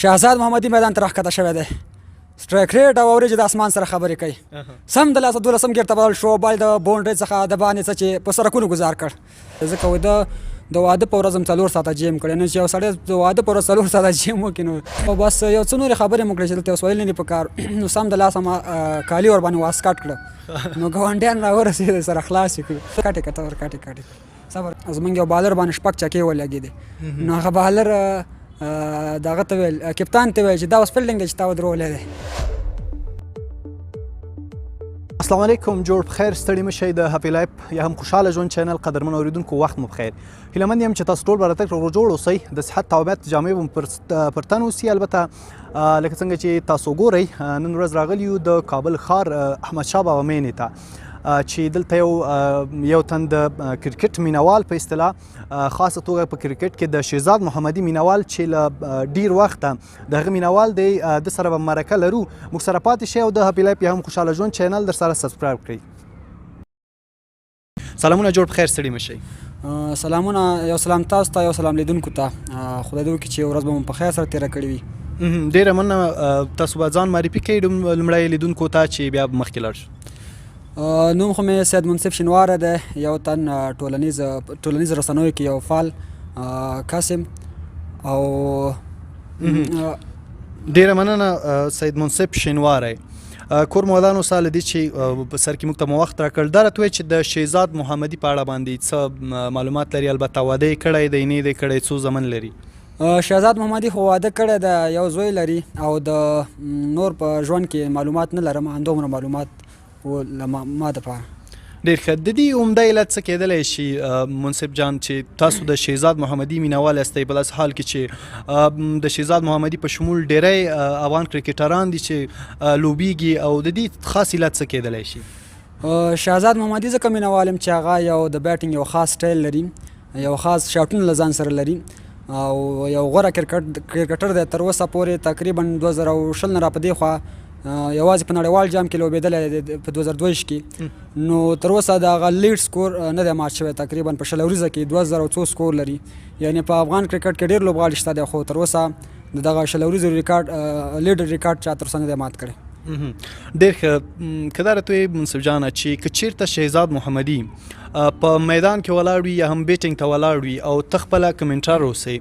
شهزاد محمدي میدان ته راښکته شوی دی. سټرایک ریټ او اوریج د اسمان سره خبرې کوي. سم د لاسه دولسم ګیر ته بدل شو، بال د بونډرۍ څخه د باندې څه چې په سرکونو ګزار کړ. ځکه وایي ده د واده په ورځ هم 4 ساعته جیم کړی، نو چې یو سړی د واده په ورځ 4 ساعته جیم وکړي نو بس. یو څه نورې خبرې مو کړې چې دلته اوس ویل نه دي په کار، نو سم د لاسه ما کالي ور باندې واسکټ کړه، نو ګاونډیان را ورسېدل، سره خلاص یې کړو. کټې کته ور کټې کټې صبر. زمونږ یو بالر باندې شپږ چکې ولګېدې، نو هغه بالر دغه ته ویل، کپتان ته ویل چې دا اوس فیلډینګ دی چې تا ودرولی دی. السلام علیکم، جوړ بخیر، ستړي مشي. د هپی لایف یا هم خوشاله ژوند چینل قدرمن اوریدونکو، وخت مو بخیر. هیله مند یم چې تاسو ټول براتک روغ جوړ اوسئ، د صحت او عافیت جامې به پر تن اوسي. البته لکه څنګه چې تاسو ګورئ، نن ورځ راغلی یو د کابل ښار احمد شاه بابا مینې ته چې دلته یو تن د کرکټ مینوال، په اصطلاح خاصه توګه په کرکټ کې د شهزاد محمدي مینوال چې له ډیر وخته د هغه مینوال دی، د سره به مرکه لرو. موږ سره پاتې شئ او د هپی لایف یا هم خوشاله ژوند چینل در سره subscribe کړئ. سلامونه، جوړ بخیر، ستړي مشئ. سلامونه، یو سلام تاسو ته، یو سلام لیدونکو ته. خدای دې وکړي چې ورځ به مو په خیر سره تېره کړې وي. ډیره مننه. تاسو به ځان معرفي کړئ لومړی لیدونکو ته چې بیا مخکې لاړ شو. نوم خو مې سید منصف شینواری دی، یو تن ټولنیز رسنیو کې یو فعال کس یم او ډیره مننه سید منصف شینواری. کور مو ودان اوسه له دې چې په سر کې موږ ته مو وخت راکړ. دا راته ووایه چې د شهزاد محمدي په اړه باندې څه معلومات لري؟ البته واده یې کړی دی، نه دی کړی، څو زامن لري؟ شهزاد محمدي خو واده کړی دی، یو زوی لري او د نور په ژوند کې معلومات نه لرم. همدومره معلومات و له ما دپاره. ډیر ښه. د دې عمده علت څه کېدلی شي منصف جان، چې تاسو د شهزاد محمدي مینوال یاستئ، په داسې حال کې چې د شهزاد محمدي په شمول ډیری افغان کرکټران دي چې لوبیږي، او د دې خاص علت څه کېدلی شي؟ شهزاد محمدي ځکه مینوال یم چې هغه یو د بیټینګ یو خاص سټایل لري، یو خاص شاټونه له ځان سره لري او یو غوره کرکټر دی. تر اوسه پورې تقریبا 2020 نه را په دې خوا یوازې په نړیوال جام کې لوبېدلی دی په 2022 کې، نو تر اوسه د هغه لیډ سکور نه دی مات شوی. تقریبا په 20 اوریزه کې 2000 او څو سکور لري. یعنی په افغان کرکټ کې ډېر لوبغاړي شته دی، خو تر اوسه د دغه 20 اوریزو ریکارډ، لیډ ریکارډ چا تر اوسه نه دی مات کړی. ډېر ښه. که دا راته وایې منصف جانه چې که چیرته شهزاد محمدي په میدان کې ولاړ وي یا هم بیټینګ ته ولاړ وي او ته خپله کمنټر اوسې،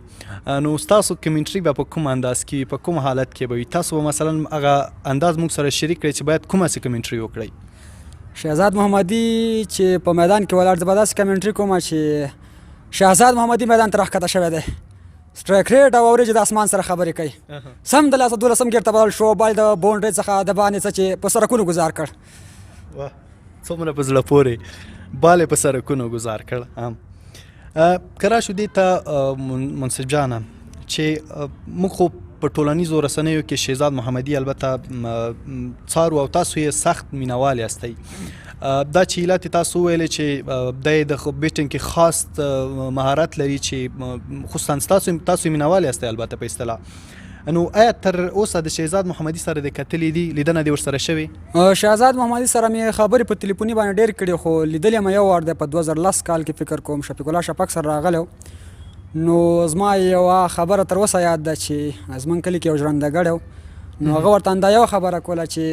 نو ستاسو کمنټري به په کوم انداز کې وي، په کوم حالت کې به وي؟ تاسو به مثلا هغه انداز موږ سره شریک کړئ چې باید کومه سي کمنټري وکړئ. شهزاد محمدي چې په میدان کې ولاړ، زه به داسې کمنټري کوم چې شهزاد محمدي میدان ته راښکته شوی دی، سټرایک ریټ او اوریج د اسمان سره خبرې کوي. سم د لاسه دولسم ګیر ته بدل شو، بال د بونډرۍ څخه د باندې څه چې په سرکونو ګزار کړ. واه، څومره په زړه پورې! بال یې په سرکونو ګزار کړ. که راشو دې ته منصف جانه چې موږ خو په ټولنیزو رسنیو کې شهزاد محمدي البته څارو او تاسو یې سخت مینوال یاستئ. دا چې علت تاسو ویلې چې د بیټینګ کې خاص مهارت لري چې خصوصا تاسو مینوال یاستئ البته په اصطلاح، نو آیا تر اوسه د شهزاد محمدي سره د کتلې دي، لیدنه دې ورسره شوې؟ شهزاد محمدي سره مې خبرې په تلیفوني باندې ډېر کړي، خو لیدلې مې یو وار دی په 2010 کال کې، فکر کوم شفیق الله شفق سره راغلی. نو زما یوه خبره تر اوسه یاد ده چې زمونږ کلي کې یو ژرندګړی و، نو هغه ورته همدا یو خبره کوله چې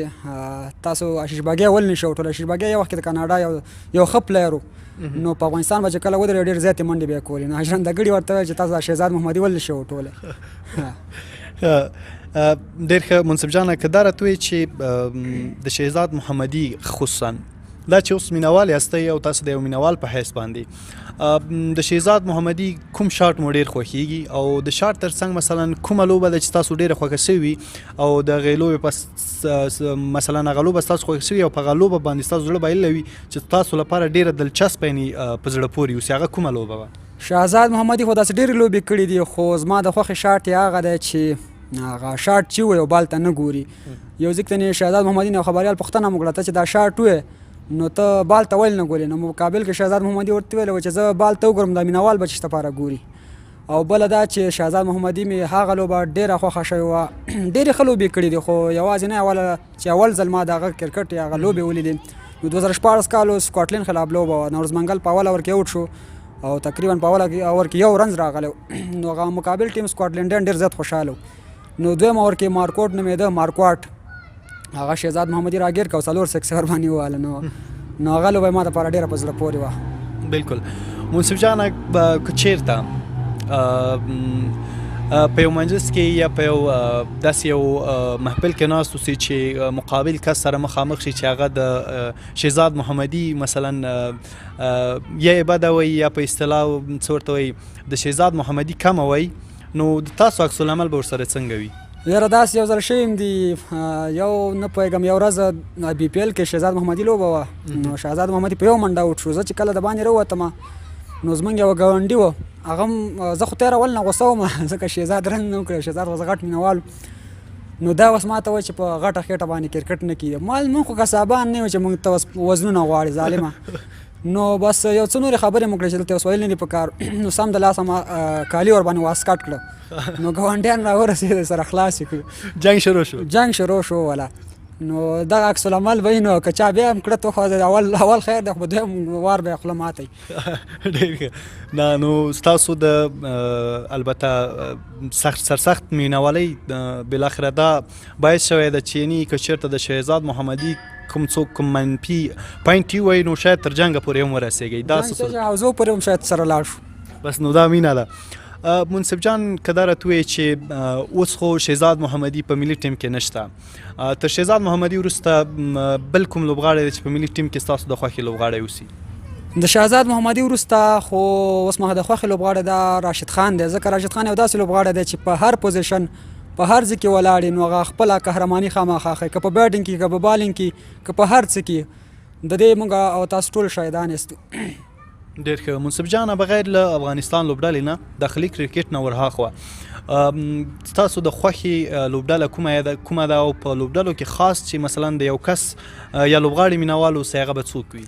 تاسو آشیش بګی ولې نشئ ټول؟ آشیش بګی یو وخت کې د کاناډا یو ښه player و، نو په افغانستان به چې کله ودرېد ډېر زیاتې منډې به یې کولې، نو ژرندګړي ورته ویل چې تاسو شهزاد محمدي ولې نشئ ټولی؟ ډېر ښه منصف جانه. که دا راته ووایې چې د شهزاد محمدي خصوصا دا چې اوس مینوال یاستئ او تاسو د یو مینوال په حیث باندې د شهزاد محمدي کوم شاټ مو ډیر خوښیږي، او د شاټ ترڅنګ مثلا کومه لوبه ده چې تاسو ډیره خوښه شوې وي او د هغې لوبې پس مثلا هغه لوبه ستاسو خوښه شوې او په هغه لوبه باندې ستاسو زړه بایللی وي چې تاسو لپاره ډیره دلچسپه، یعنی په زړه پورې اوسي، هغه کومه لوبه وه؟ شهزاد محمدي خو داسې ډېرې لوبې کړې دي، خو زما د خوښې شاټ یې هغه دی چې هغه شاټ چې وي او بال ته نه ګوري. یو ځکه نه شهزاد محمدي نه خبریال پوښتنه وکړه، ته چې دا شاټ وې نو ته بال ته ولې نه ګورې؟ نو مقابل کې شهزاد محمدي ورته ویل چې زه بال ته وګورم، دا مینوال به چې لپاره ګوري. او بله دا چې شهزاد محمدي مې هغه لوبه ډېره خوښه شوې وه. ډېرې ښه لوبې کړې دي، خو یوازې نه اوله چې اول ځل ما د هغه کرکټ یا هغه لوبې ولیدې، نو 2016 کال سکاټلند خلاف لوبه وه. نوروز منګل په اول اور کې اوټ شو او تقریبا په اول اور کې یو رنز راغلی، نو هغه مقابل ټیم سکاټلنډیان ډېر زیات خوشحاله. نو دویم اور کې مارکوټ نومېده، مارکواټ، هغه شهزاد محمدي راګیر کړ او څلور سکس یې ورباندې ووهله. نو هغه لوبه ما دپاره ډېره په زړه پورې وه. بالکل منصف جان، که چیرته په یو مجلس کې یا په یو داسې یو محفل کې ناست اوسئ چې مقابل کس سره مخامخ شي چې هغه د شهزاد محمدي مثلا یا یې بده وایي یا په اصطلاح څه ورته وایي، د شهزاد محمدي کمه وایي، نو د تاسو عکس العمل به ورسره څنګه وي؟ یاره داسې یو ځل شوي هم دي، یو نه پوهېږم، یو ورځ بي پي ایل کې شهزاد محمدي لوبه وه، نو شهزاد محمدي په یو منډه اوټ شو. زه چې کله د باندې راووتم نو زمونږ یوه ګاونډي و، هغه هم، زه خو تېره اول نه غوسه وم ځکه شهزاد رن نه وکړ، شهزاد خو زه غټ مینهوال. نو دا اوس ماته وایي چې په غټه خېټه باندې کرکټ نه کېږي. ما مونږ خو قصابان نه یو چې مونږ ته اوس وزنونه غواړي ظالمه. نو بس یو څه نورې خبرې مو کړې چې دلته اوس ویل نه دي په کار. نو سم د لاسه ما کالي ورباندې واسکټ کړه، نو ګاونډیان را ورسېدل، سره خلاص یې کړو، جنګ شروع شو، جنګ شروع شو ولا. نو دغه عکس العمل به نو که چا بیا هم کړه ته خو اول اول خیر دی، خو دویم وار به خوله ماته. ډېر ښه. نه نو ستاسو د البته سخت سرسخت مینوالۍ بالاخره دا باعث شوی ده چې یعنی که چېرته د شهزاد محمدي کوم څوک کوم منفي پاینټ وایي نو شاید تر جنګه پورې هم ورسېږي، دا څه حوزو پورې هم شاید سره لاړ شو. بس نو دا مینه ده. منصف جان، که دا راته ووایې چې اوس خو شهزاد محمدي په ملي ټیم کې نشته، تر شهزاد محمدي وروسته بل کوم لوبغاړی دی چې په ملي ټیم کې ستاسو د خوښې لوبغاړی اوسي؟ د شهزاد محمدي وروسته خو اوس ما د خوښې لوبغاړی دا راشد خان دی، ځکه راشد خان یو داسې لوبغاړی دی چې په هر پوزیشن په هر ځای کې ولاړ نو هغه خپله قهرماني خامخا ښيي، که په بیټینګ کې، که په بالینګ کې، که په هر څه کې. د دې موږ او تاسو ټول شاهدان یاستو. ډېر ښه منصف جانه، بغیر له افغانستان لوبډلې نه، داخلي کرکټ نه ورهاخوا ستاسو د خوښې لوبډله کومه ده، او په لوبډلو کې خاص چې مثلا د یو کس یا لوبغاړي مینهوال اوسئ هغه به څوک وي؟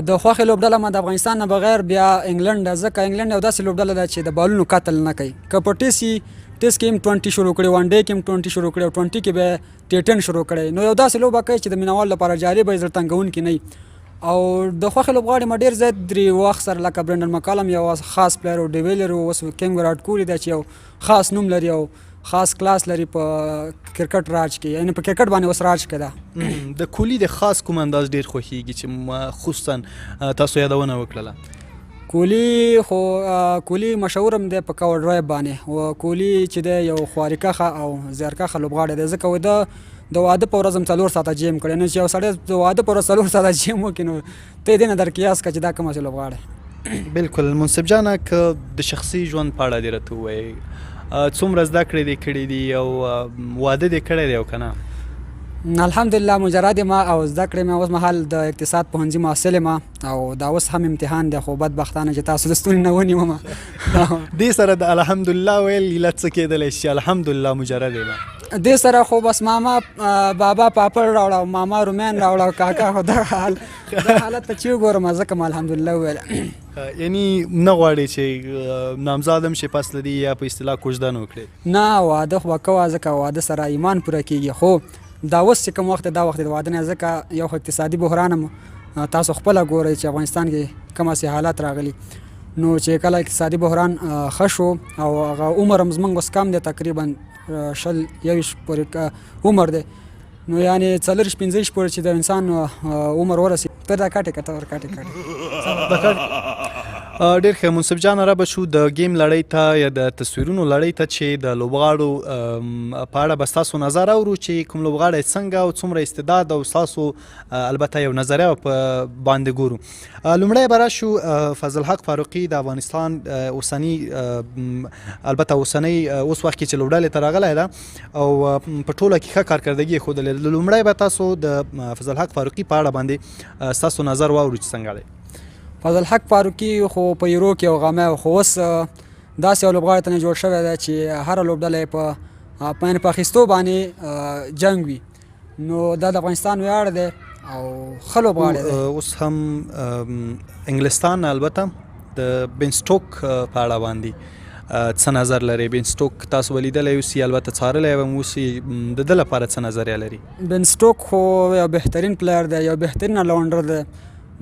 د خوښې لوبډله ما د افغانستان نه بغیر بیا انګلند ده، ځکه انګلند یو داسې لوبډله ده چې د بالونو قتل نه کوي. که په ټیسټ کې هم 20 شروع کړي، ون ډے کې هم 20 شروع کړي، او 20 کې به ټي 10 شروع کړي، نو یو داسې لوبه کوي چې د مینهوالو لپاره جالبه وي، زړه تنګوونکې نه وي. او د خوښې لوبغاړي ما ډېر زیات درې وخت سره لکه برینډن مکالم یو خاص پلیر او ډیویلر، اوس کینګ ویراټ کوهلي دی چې یو خاص نوم لري او خاص کلاس لري په کرکټ راج کې، یعنی په کرکټ باندې اوس راج کې ده. د کوهلي د خاص کوم انداز ډیر خوښیږي چې خصوصا تاسو یادونه وکړله؟ کوهلي خو کوهلي مشهور هم دی په کور ډرایو باندې، او کوهلي چې دی یو خواریکښه او زیارکښه لوبغاړی دی، ځکه وایي ده د واده په ورځ هم 4 ساعته جیم کړی. نو چې یو سړی د واده په ورځ 4 ساعته جیم وکړي نو ته یې دې نه در قیاس کړه چې دا کوم داسې لوبغاړی. بالکل منصف جانه، که د شخصي ژوند په اړه دې راته ووایې، څومره زده کړې دې کړې دي او واده دې کړی دی او که نه؟ الحمدلله مجرد یم او زده کړې مې اوس مهال د اقتصاد پوهنځي محصل یم، او دا اوس هم امتحان دی، خو بدبختانه چې تاسو د ستوني نه ونیوم. دې سره د الحمدلله ویل ایله څه کېدلی شي؟ الحمدلله مجرد یم. دې سره خو بس ماما بابا پاپړ راوړه او ماما رومیان راوړه او کاکا، خو دغه حال دغه حالت ته چې وګورم ځکه ما الحمدلله وویل. یعنی نه غواړې چې نامزاد هم شې پس له دې یا په اصطلاح کوژدن وکړې؟ نه، واده خو به کوه، ځکه واده سره ایمان پوره کېږي، خو دا اوس چې کوم وخت دی دا وخت د واده نه، ځکه یو خو اقتصادي بحران هم تاسو خپله ګورئ چې افغانستان کې کوم هسې حالات راغلي، نو چې کله اقتصادي بحران ښه شو او هغه عمر هم زمونږ اوس کم دی، تقریبا 20 21 پورې عمر دی، نو یعنی 24 25 پورې چې د انسان عمر ورسي ته دا کټې کټه ور کټې کټې. ډېر ښه منصف جان، را به شو د ګیم لړۍ ته یا د تصویرونو لړۍ ته چې د لوبغاړو په اړه به ستاسو نظر اورو چې کوم لوبغاړی څنګه او څومره استعداد او ستاسو البته یو نظریه په باندې ګورو. لومړی به راشو فضل حق فاروقي، د افغانستان اوسنی البته اوسنی اوس وخت کې چې لوبډلې ته راغلی ده او په ټوله کې ښه کارکردګي یې ښودلې. لومړی به تاسو د فضل حق فاروقي په اړه باندې ستاسو نظر واورو چې څنګه دی. فضل حق فاروقي خو په یورو کې یو غمی و، خو اوس داسې یو لوبغاړی ته نه جوړ شوی دی چې هره لوبډله یې په اخیستو باندې جنګ وي، نو دا د افغانستان ویاړ دی او ښه لوبغاړی دی. اوس هم انګلستان البته د بن سټوک په اړه باندې څه نظر لري؟ بن سټوک تاسو به لیدلی اوسي، البته څارلی به هم اوسي، د ده لپاره څه نظریه لري؟ بن سټوک خو یو بهترین پلیر دی، یو بهترین الراونډر دی.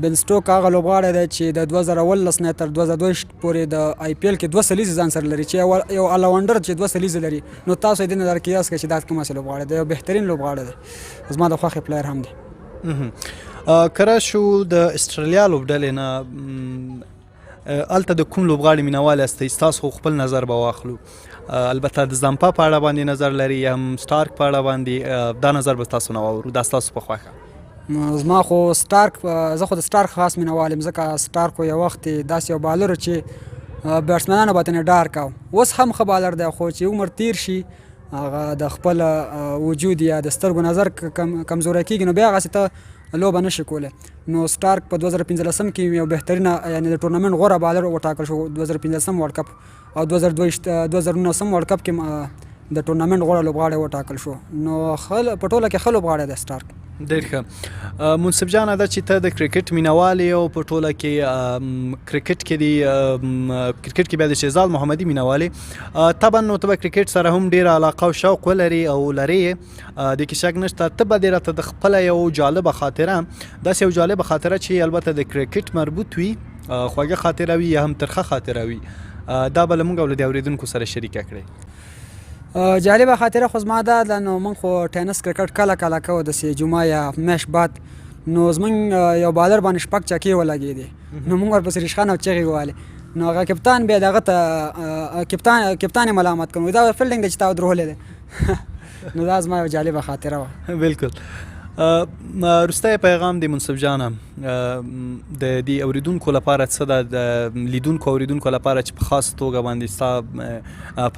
بن سټوک هغه لوبغاړی دی چې د 2017 نه تر 2022 پورې د آی پي ایل کې دوه سلیزې ځان سره لري، چې یو الراونډر چې دوه سلیزې لري، نو تاسو یې دې نظر قیاس کړئ چې دا کوم داسې لوبغاړی دی. یو بهترین لوبغاړی دی، زما د خوښې پلیر هم دی. که راشو د استرالیا لوبډلې نه، هلته د کوم لوبغاړي مینهوال یاستئ؟ ستاسو خپل نظر به واخلو. البته د زمپا په اړه باندې نظر لري یا هم سټارک په اړه باندې، دا نظر به تاسو نه واورو، دا ستاسو په خوښه. زما خو سټارک، زه خو د سټارک خاص مینهوال یم، ځکه سټارک خو یو وخت داسې یو بالر چې بیټسمنانو به ترې ډار کاوه. اوس هم ښه بالر دی، خو چې عمر تیر شي هغه د خپل وجود یا د سترګو نظر کمزوری کېږي، نو بیا هغسې ته لوبه نشي کولی. نو سټارک په 2015 کې یو بهترینه، یعنې د ټورنمنټ غوره بالر وټاکل شو 2015 ورلډ کپ، او 2022 2019 ورلډ کپ کې د ټورنمنټ غوره لوبغاړی وټاکل شو. نو په ټوله کې ښه لوبغاړی دی سټارک. ډېر ښه. منصف جانه، دا چې ته د کرکټ مینهوال یې او په ټوله کې کرکټ کې دی، کرکټ کې بیا د شهزاد محمدي مینهوال یې، طبعا نو ته به کرکټ سره هم ډېره علاقه او شوق ولرې او لرې یې، دې کې شک نشته. ته به دې راته د خپله یو جالبه خاطره، داسې یو جالبه خاطره چې البته د کرکټ مربوط وي، خوږه خاطره وي یا هم ترخه خاطره وي، دا به له موږ او له دې اورېدونکو سره شریکه کړې. جالبه خاطره خو زما دا ده، نو موږ خو ټینس کرکټ کله کله کوو داسې جمعه یا میش بعد، نو زمونږ یو بالر باندې شپږ چکې ولګېدې، نو موږ ورپسې ریشخان او چغې ووهلې، نو هغه کپتان بیا دغه ته کپتان یې ملامت کړ، دا فیلډینګ دی چې تا درولی دی. نو دا زما یو جالبه خاطره وه. بالکل. وروستی پیغام دی منصف جانه د دې اوریدونکو لپاره څه ده، د لیدونکو اوریدونکو لپاره چې په خاص توګه باندې ستا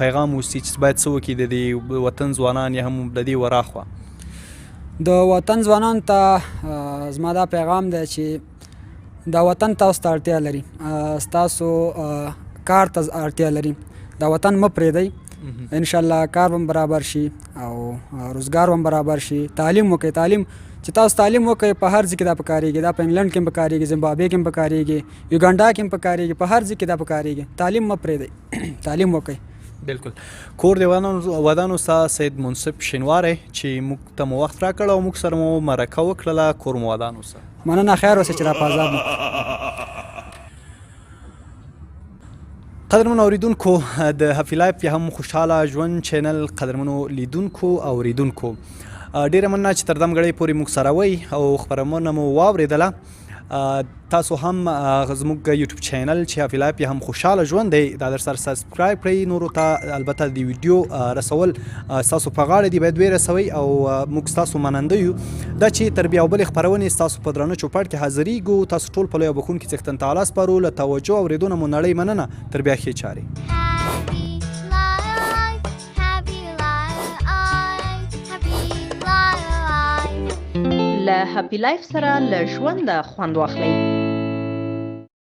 پیغام اوسي چې باید څه وکړي د دې وطن ځوانان یا هم د دې وراخوا؟ د وطن ځوانان ته زما دا پیغام دی چې دا وطن تاسو ته اړتیا لري، ستاسو کار ته اړتیا لري. دا وطن مه پرېږدئ، انشاءالله کار به برابر شي او روزګار به برابر شي. تعلیم وکړئ، تعلیم چې تاسو تعلیم وکړئ په هر ځای کې دا پکارېږي. دا په انګلند کې هم پکارېږي، زمبابوې کې هم پکارېږي، یوګانډا کې هم پکارېږي، په هر ځای کې دا پکارېږي. تعلیم مه پرېږدئ، تعلیم وکړئ. بالکل. کور دې ودان اوسه سید منصف شینواری چې موږ ته مو وخت راکړ او موږ سره مو مرکه وکړله. کور مو ودان اوسه. مننه، خیر اوسې چې را په عذاب. قدرمنو اوریدونکو د هپي لایف یا هم خوشحاله ژوند چینل قدرمنو لیدونکو او اوریدونکو، ډیره مننه چې تر دم ګړۍ پورې موږ سره وئ او خپرونه مو واورېدله. تاسو هم زموږ یوټیوب چینل چې هپي لایف یا هم خوشحاله ژوند دی دا در سره subscribe کړئ. نورو ته البته د ویډیو رسول ستاسو په غاړه دی، باید ویې رسوئ او موږ ستاسو مننده یو. دا چې تر بیا بلې خپرونې ستاسو په درانه چوپړ کې حاضرېږو، تاسو ټول په لوی او بښونکي څښتن تعالی سپارو. له توجه اورېدو نه مو نړۍ مننه. تر بیا ښې چارې. Happy life, happy life, happy life. له هپي لایف سره له ژونده خوند واخلئ.